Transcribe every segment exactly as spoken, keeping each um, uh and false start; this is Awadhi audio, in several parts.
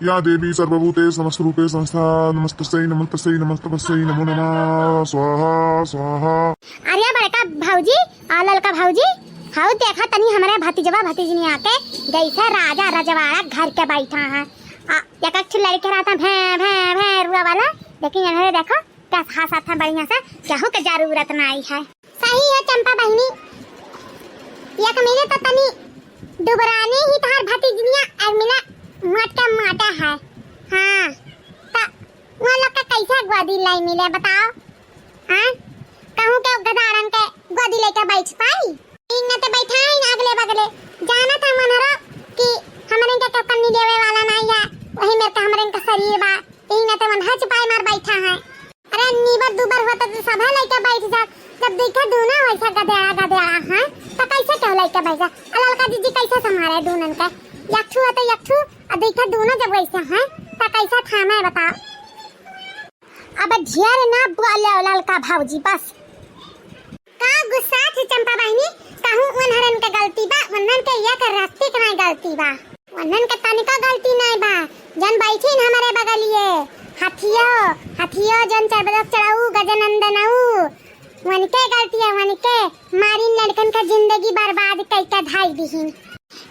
या देवी सर्वभूतेषु नमस्तस्यै नमस्तस्यै नमस्तस्यै नमो नमः स्वाहा स्वाहा। अरे बड़का भौजी, आ ललका भौजी, हऊ देखा तनी हमरे भतीजवा भतीजनिया के, जैसे राजा रजवाड़ा घर के बैठा है। आ, एक एक ठो लड़के रहता भैं, भैं, भैं रुआ वाला, लेकिन यहाँ देखो, कस हंसत है बढ़िया से, केहू के जरूरत नाई है। सही है चंपा बहिनी, एक मिले तो तनी दुबरानी ही तहार भतीजनिया, एक मिले मोट का मोटा है। हाँ, तो वो लोग का कैसे गोदी लाई मिले बताओ? हाँ, कहूँ के गदारन के गोदी लेके बैठ पाई? इन्ने तो बैठा है ना अगले बगले, जाना था मनरो कि हमरे के केहू कन्नी देवे वाला नाई है, वही मेरे का हमरे का शरीर बा। तीन ते मन हच पाए मार बैठा है। अरे नीबर दुबर हुआ तो सभे लइके बैठ जात। जब देखे दूनो वैसा गदेड़ा गदेड़ा है, तो कैसे केहू लइके बैठ जात? आ ललका जीजी कैसे संभारे दूनन के? यकठू है तो यकठू, आ देखे दूनो जब वैसे हैं, तो कैसे थामे बताओ? अब ढेर ना बोले ललका भौजी, बस। का गुस्सा थी चंपा बहिनी? कहूँ उन्हरन के गलती बा, उन्हन के ये कर रस्ती के नाई गलती बा। उन्हन के तनिको गलती नाई बा। जन बैठीन हमरे बगलिए, हथियो, हथियो जन चढ़-, चढ़ऊ गजनंदनऊ। उनके गलती है, उनके मारिन लड़कन का जिंदगी बर्बाद कइके धाई दिहिन।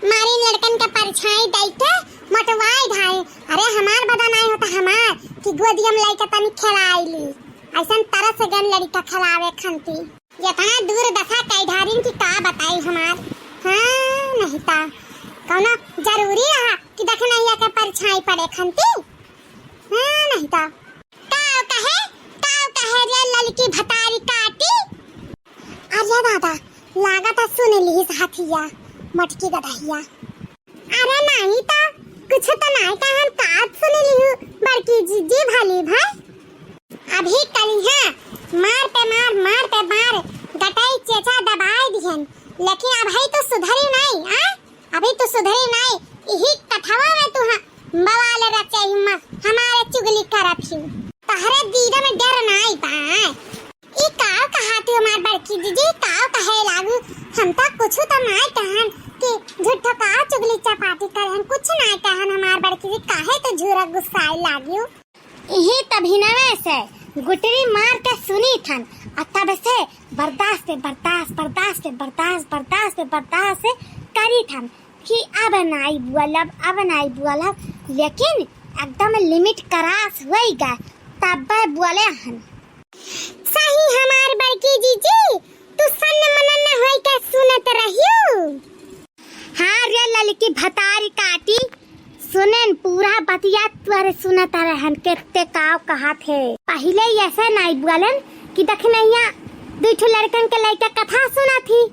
मारिन लड़कन के परछाई दइके मोटवाई धाई। अरे हमार बदन आई होता हमार कि गोदियम लइके तनी खेलाई ली। ऐसन तरस गन लड़का खेलावे खंती। इतना दूर दशा कई धारिन की का बताई हमार। हाँ, नहीं ता कौनो जरूरी रहा कि दखनैया के परछाई पड़े खंती। हाँ, नहीं ता। काव कहे, काव कहे रे ललकी भतारी काटी। अरे दादा, लागत है सुन लीस हथिया, मटकी गदहिया। अरे नाहीं तो, कुछ तो नाहीं कहन, का सुन लिहू, बड़की जीजी भली भाई। अभी कलिहा मार पे मार, मार पे मार, गटई चेचा दबाई दिहन, लेकिन अभी तो सुधरी नाहीं, आ? अभी तो सुधरी नाहीं, इही कथवा में तू ह-, बवाल रचे हिम्मत, हमारे चुगली करत ही। तहरे दीदा में डर नाहीं बा। ई काव कहाती हमार बड़की जीजी, काव कहे लागू? हम तो कुछ तो नाय कहन कि झूठो का चुगली चपाटी करन, कुछ नाय कहन हमार बड़की जी, काहे तो झूरा गुस्साए लाग्यू? इही तभिनवे से गुटरी मार के सुनी थन, आ तब से बर्दाश्त पे बर्दाश्त, बर्दाश्त पे बर्दाश्त, बर्दाश्त पे बर्दाश्त करी थन। कि अब नाई बोलब, अब नाई बोलब, लेकिन एकदम limit cross होई गा, तब बोले हन। सही हमार बड़की जीजी, तू सन्न मनन न होई के सुनत रहियो। हाँ रे ललकी भतारी काटी, सुनेन पूरा बतिया तोहरे सुनत रहन, केते काव कहत हे। पहिले ऐसे नाई बोलन कि दखनैया दुई ठो लड़कन के लइके कथा सुनत ही,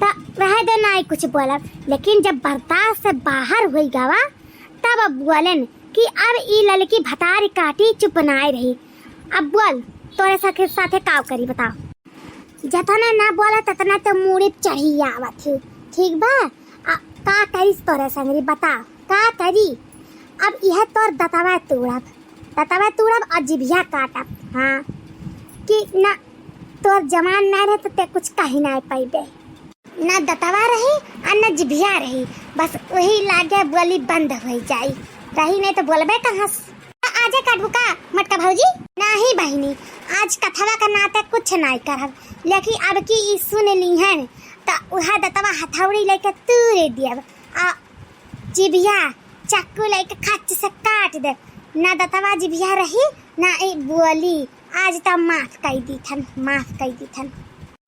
त रहे दे नाई कुछ बोलब। लेकिन जब बर्दाश्त से बाहर होई गवा, तब अब बोलन कि अब ई ललकी भतारी काटी चुप नाई रही। अब बोल, तोरे साथे, साथे काव करी बताओ। जतना ना बोला ततना तो मूड़ी पे चढ़ी आवत ही। ठीक बा, आ, का करी तोरे संगरी बता, का करी? अब यह तोर दतवा तोड़ब, दतवा तोड़ब और जिभिया काटब। हाँ, कि ना तोर जवान ना रहे तो ते कुछ कही ना पाइबे। ना दतवा रही और ना जिभिया रही, बस वही लागे बोली बंद हो जाई, रही नहीं तो बोलबे कहाँ से? आजे काटबू का मोटका भौजी? नाही बहिनी, आज कथवा का नाते कुछ नाई करब, लेकिन अब की ई सुन लीहन, त उहा दतवा हथौड़ी लेके तूरे दियब, आ जिभिया चाकू लेके खच से काट दे। ना दतवा जिभिया रही, ना ई बोली। आज त माफ कई दीथन, माफ कई दीथन।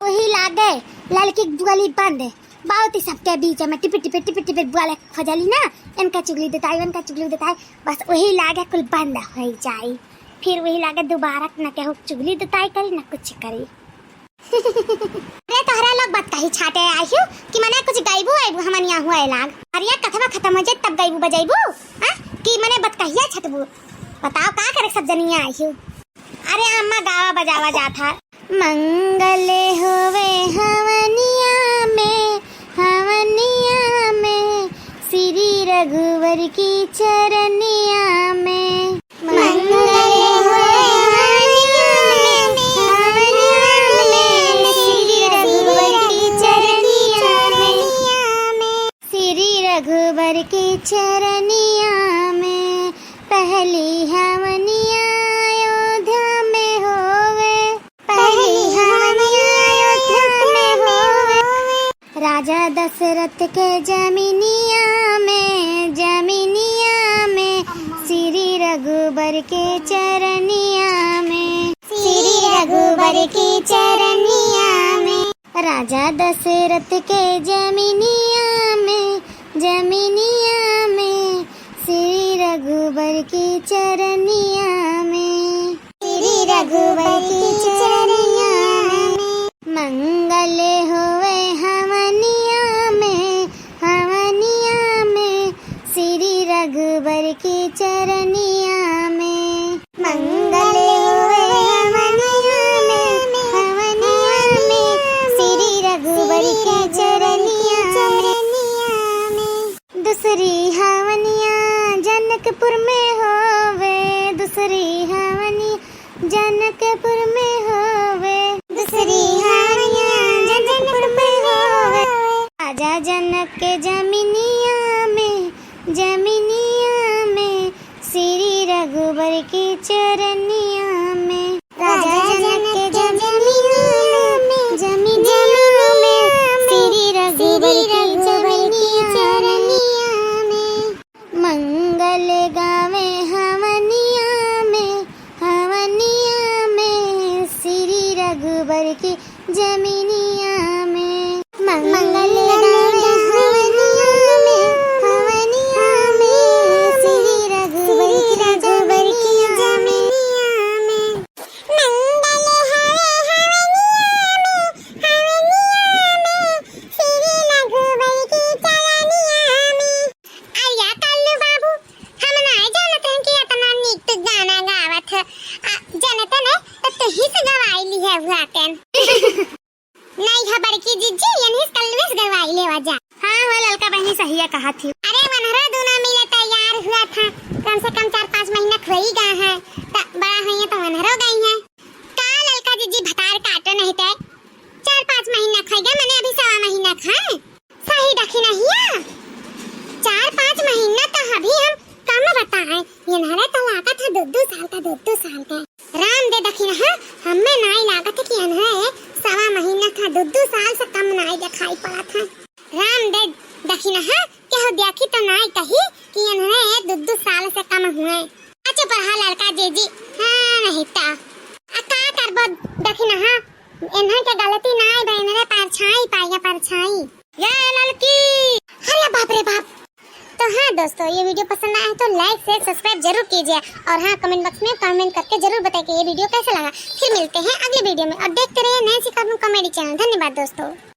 वही लागे ललकी बोली बंद, बहुत ही सबके बीच में टिपे टिपे टिपे टिपे बोले खोजली ना, इनका चुगली देताई, उनका चुगली देताई, बस वही लागे कुल बंद हो जाई। फिर वही लागे दोबारा न केहू चुगली देताई करी, न कुछ करी। अरे तोहरा लोग बतकही छाटे आइहू कि मने कुछ गइबू आइबू हमन यहाँ हुए लाग। अरे ये कथवा खत्म हो जाए तब गइबू बजइबू, हाँ? कि मने बतकहिया छटबू? बताओ का करे सब जनिया आइहू। अरे अम्मा गावा बजावा जात है। मंगल होवे हवनिया में, हवनिया में, श्री रघुवर की चरनिया में। मंगल होवे हवनिया में, हवनिया में, श्री रघुवर की चरनिया में। श्री रघुवर की चरनिया में, राजा दशरथ के जमीनिया में, जमीनिया में, श्री रघुबर के चरनिया में, श्री रघुबर के चरनिया में। राजा दशरथ के जमीनिया में, जमीनिया में, श्री रघुबर के चरनिया में, श्री रघुबर के चरनिया में। मंगल होवे हवनिया में, हवनिया में, श्री रघुबर के चरनिया में। मंगल होवे हवनिया में, हवनिया में, श्री रघुबर के चरनिया में। दूसरी हवनिया जनकपुर में होवे, दूसरी हवनिया जनकपुर में होवे, दूसरी हवनिया जनकपुर में होवे। राजा जनक के जमीनिया में, जमीनिया में, श्री रघुबर के चरनिया में। राजा जनक के जमीनिया में, जमीनिया में, श्री रघुबर के चरनिया में। मंगल गावे हवनिया में, हवनिया में, श्री रघुबर के जमीनिया में। मंगल गावे हवनिया में, हवनिया में, श्री रघुबर के जमीनिया में। मंगल हवे हवनिया में, हवनिया में, श्री रघुबर के चरनिया में। अरे या कल्लू बाबू, हम नाय जानत हन कि इतना नीक तू गाना गावत ह। आ, जानत न, तो तुही से गवाई लिहे हुआ तेन। नहीं है बड़की जीजी, यनही से कल्लू से गवाई लेवा जा। हाँ हो ललका बहिनी, सहिया कहा थी। अरे वनहरो दूनो मिले तैयार हुआ था, कम से कम चार पाँच महीना खोई गा है, त बड़ा होइए तो वनहरो गई है। का ललका जीजी भतार काटो नहीं ते, चार पाँच महीना खोई गा, मने अभी सवा महीना खाए। सही दखिनहिया, चार पाँच महीना त अभी हम कम बताए, इन्हरे त लागत है दू दू साल का, दू दू साल का। राम दे दखिनहा, हमें नाई लागत है कि इन्हरे सवा महीना का, दू दू साल से कम नाई दिखाई पड़त है। राम दे दखिनहा, केहू देखी तो नाई कही कि इन्हरे दू दू साल से कम हुए। अच्छा पर हाँ ललका जीजी, हाँ नहीं ता। आ का करबो दखिनहा, इन्हन के गलती ना आए बा, इन्हरे परछाई पाइया परछाई। ये ललकी। अरे बाप रे बाप। तो हाँ दोस्तों, ये video पसंद आए तो like, share, subscribe जरूर कीजिए और हाँ comment box में comment करके जरूर बताइए कि ये video कैसा लगा। फिर मिलते हैं अगले video में और देखते रहिए नैन्सी cartoon comedy channel। धन्यवाद दोस्तों।